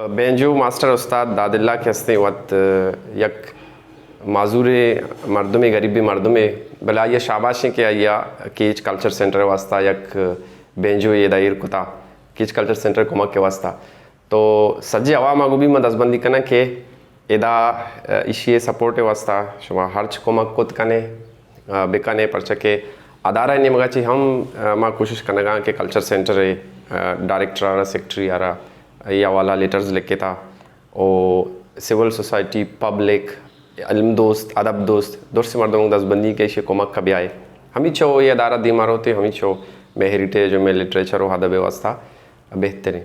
Banjo master استاد داد اللہ کہ ہستیں، وت یک معذوریں مردمے، غریبیں مردمے، بلے آئی ءَ شاباش ایں کہ آئی ءَ کیچ کلچر سینٹر ءِ واستہ یک بینجو ادا ایر کتا، کیچ کلچر سینٹر ءِ کمک ءِ واستہ۔ تو سجیں عوام ءَ گوں بھی من دزبندی کناں کہ ادا، ءَ، ایشی ءِ سپورٹ ءِ واستہ شما ہرچ کمک کت کنے، ءَ، بکنے، پرچہ کہ ادارہ ءِ نیمگ ءَ چہ ہم، ءَ، ما کوشش کنگاں کہ کلچر سینٹر ءِ، ءَ، ڈائریکٹر ءَ را، سیکرٹری ءَ را اے حوالہ لیٹرز لکھتا، او سول سوسائٹی، پبلک، علم دوست، ادب دوست، درسیں مردم دزبندی کہ ایشی کمک ءَ بیائے۔ ہمیچو اے ادارہ دیما روتے، ہمیچو مئے ہیریٹیج و مئے لٹریچر و ادب ءِ واستہ بہتریں۔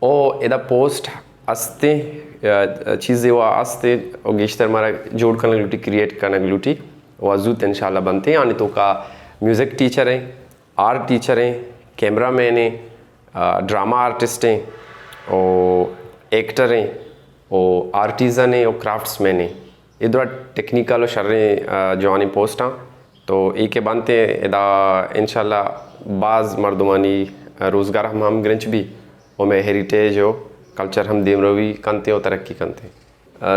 او ادا پوسٹ استیں، ءَ، چیزے وا استیں، او گیشتر مارا جوڑ کنگ لوٹی، کریئیٹ کنگ لوٹی، و زوت انشاءاللہ بنتے۔ آنی توکا میوزک ٹیچر ایں، آرٹ ٹیچر ایں، کیمرہ مین ایں، ءَ، ڈرامہ آرٹسٹ ایں، او ایکٹر ایں، او آرٹیزن ایں، او کرافٹس مین ایں۔ اے درا ٹیکنیکل و شریں، ءَ، جوانیں پوسٹ آں۔ تو اے کہ بنت ایں، ادا انشاءاللہ باز مردمانی، ءَ، روزگار ہم، ہم گرنچ بی، و مئے ہیریٹیج و کلچر ہم دیمروی کنت ایں و ترقی کنت ایں۔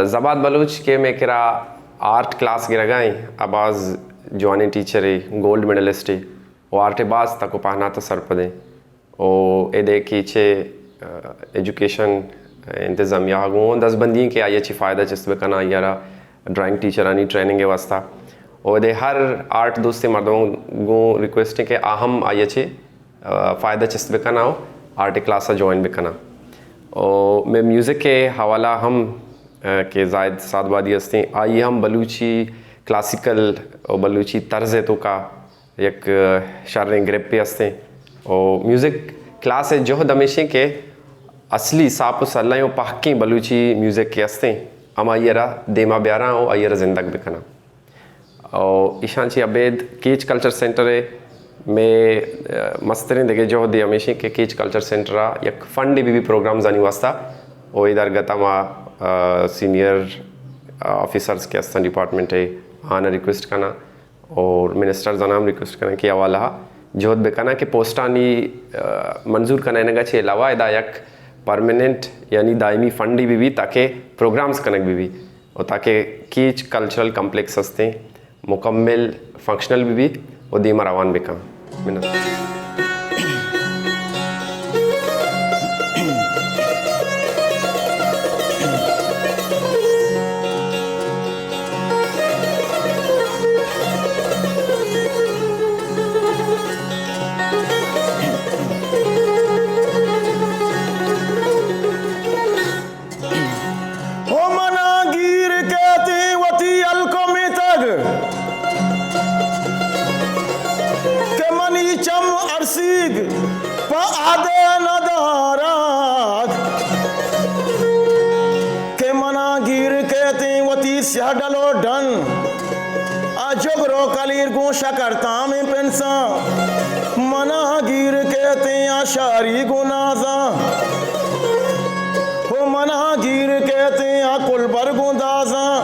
ءَ، زباد بلوچ کہ مئے کرا آرٹ کلاس گرگا ایں، ءَ باز جوانیں ٹیچرے، گولڈ میڈلسٹے، و آرٹ ءِ باز تک و پہنات ءَ سرپدیں۔ و ادا کیچ ءِ، ءَ، ایجوکیشن انتظامیہ گوں دزبندی ایں کہ آئی ءَ چی فائدہ چست بکناں، آئی ءَ را ڈرائنگ ٹیچرانی ٹریننگ ءِ واستہ۔ و ادا ہر آرٹ دوستیں مردم گوں ریکویسٹ ایں کہ آ ہم آئی ءَ چی، ءَ، فائدہ چست بکناں و آرٹ کلاس ءَ جوائن بکناں۔ و مئے میوزک ءِ حوالہ ہم، ءَ، کہ زاہد سعدبادی ہستیں، آئی ہم بلوچی کلاسیکل و بلوچی طرز ءِ توکا یک، ءَ، شریں گرپے ہستیں۔ و میوزک کلاس ءِ جہد ہمیشیں کہ اصلی ساپ و سلیں و پہکیں بلوچی میوزک کہ ہستیں، ہمائی ءَ را دیما بیاراں و آئی ءَ را زندگ بکناں۔ و ایشاں چی ابید کیچ کلچر سینٹر ءِ مئے، ءَ، مستریں دگہ جہدے ہمیشیں کہ کیچ کلچر سینٹر ءَ یک فنڈے بہ بی پروگرامزانی واستہ، و اے درگت ءَ ما، ءَ، سینئر آفیسرز کہ ہستاں ڈیپارٹمنٹ ءِ، آناں ریکویسٹ کناں اور منسٹرز آناں ہم ریکویسٹ کناں کہ حوالہ ءَ جہد بکناں کہ پوسٹانی، ءَ، منظور کنائینگ ءَ چہ علاوہ ادا یک پرماننٹ یعنی دائمی فنڈے بہ بی تاکہ پروگرامز کنگ بہ بی و تاکہ کیچ کلچرل کمپلیکس ہستیں مکمل فنکشنل بہ بی و دیما روان بکن۔ منت۔ ہو منا گیر کیتیں وتی ہلک و میتگ کہ منی چم ارسیگ پہ عہدے ندارگ، کہ منا گیر کیتیں وتی سیاہ ڈل و ڈن آ جگر و کلیر گوں شکر تامیں پنساں، منا گیر کیتیں آ شاری گوں نازاں، ہو منا گیر کیتیں آ کلبر گوں دازاں،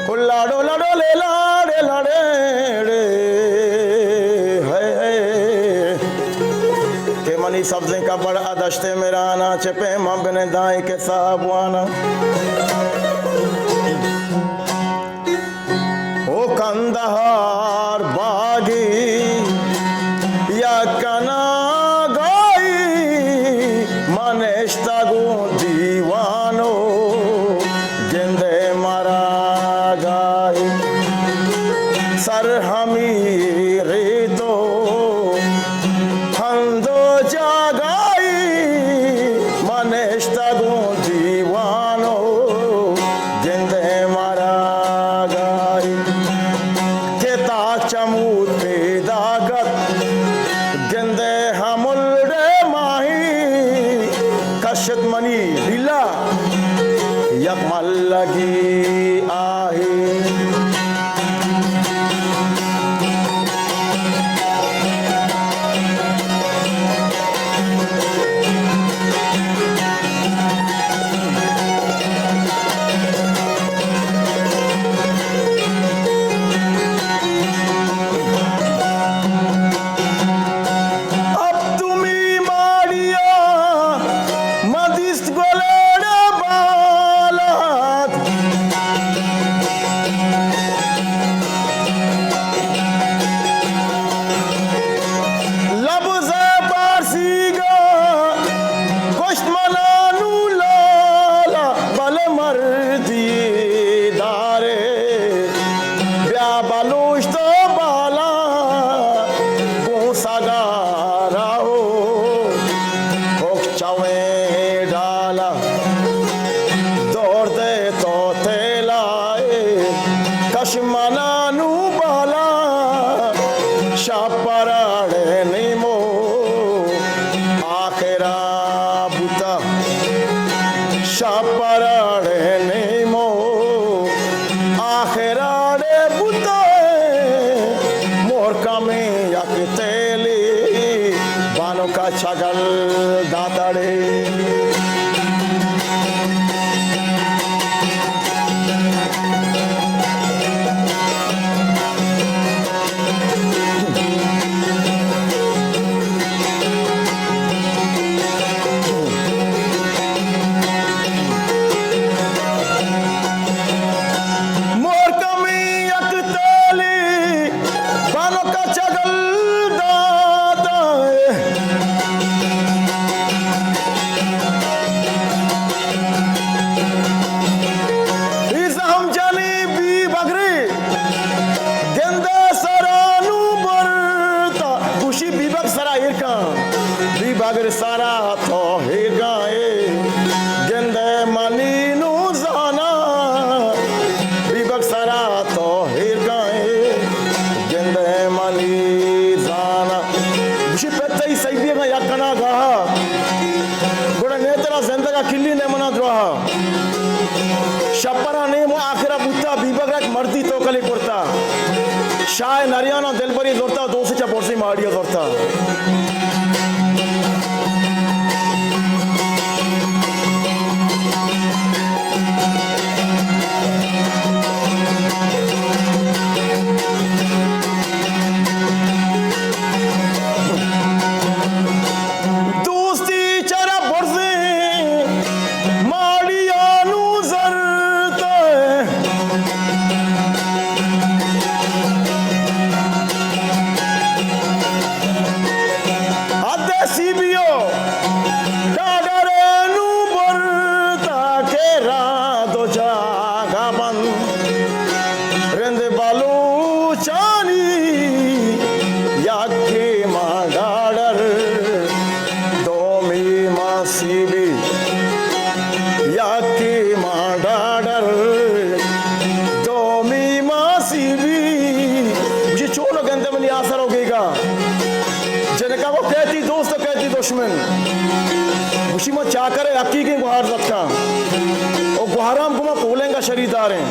ہو لاڑو لڑو لے لاڑے لڑے ڑے، ہائے ہائے۔ کہ منی سبزیں کبڑ ءَ دشت ءِ میراناں، چہ پیما بننداں اے کسہ ءَ بواناں۔ او کندہار باگی یا کناگائی، من نشتگوں دیوان و گندے مراگائی، سر ہمے ریت و ہند و جاگائی، من نشتگوں دیوان و اڑے نیمو آخرا بوتا، شپ پر اڑے نیمو آخرا اڑے بوتا، مور کمیں یک تیلی بانک ءَ چگل داتڑے۔ مور کمیں یک تیلی بانک ءَ چگل دات۔ اے زہم جنیں بی بگرے گندے سرا نوں برتا، گوشی بی بگر سرا ایر کن، بی بگر سرا تو ایر کن اے، گندے منی نوں زانا، بی بگر سرا تو ایر کن اے، گندے منی زانا۔ گوشی پہ تئی سہی بیگا یک کنا گاہا، گڑا نے ترا زندگا کلی نے منا دراہا۔ شپرا نیم و آخرا بوتا، بی بگر ءَ یک مردی توکلی کرتا۔ شاہ نریانا دلبری زرتا، دوست چا برزی ماڑیا زرتا۔ دوستی چرا برزیں ماڑیا نوں زرت۔ حد سی بیو ڈاڈر نوں برتا کہ را دو جاگہ بند۔ رند بلوچانی یکے ما ڈاڈر، دومی ما سی بی، یکے ما ڈاڈر، دومی ما سی بی۔ گوشی چون گندے منی آسر و گیگا۔ جنکا گو کیتی دوست و کیتی دشمن۔ گوشی ما چاکر حقیقی گوہار زتکاں۔ او گوہرام گو ما پولنگا شریداریں۔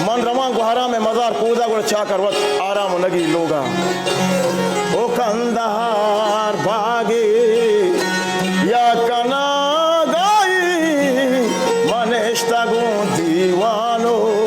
من رواں گوہرام ءِ مزار کودا گڑا چاکر وت آرام و نگی لوگا۔ او کندہار باگے یا کناگائی، من اشتگوں دیوانو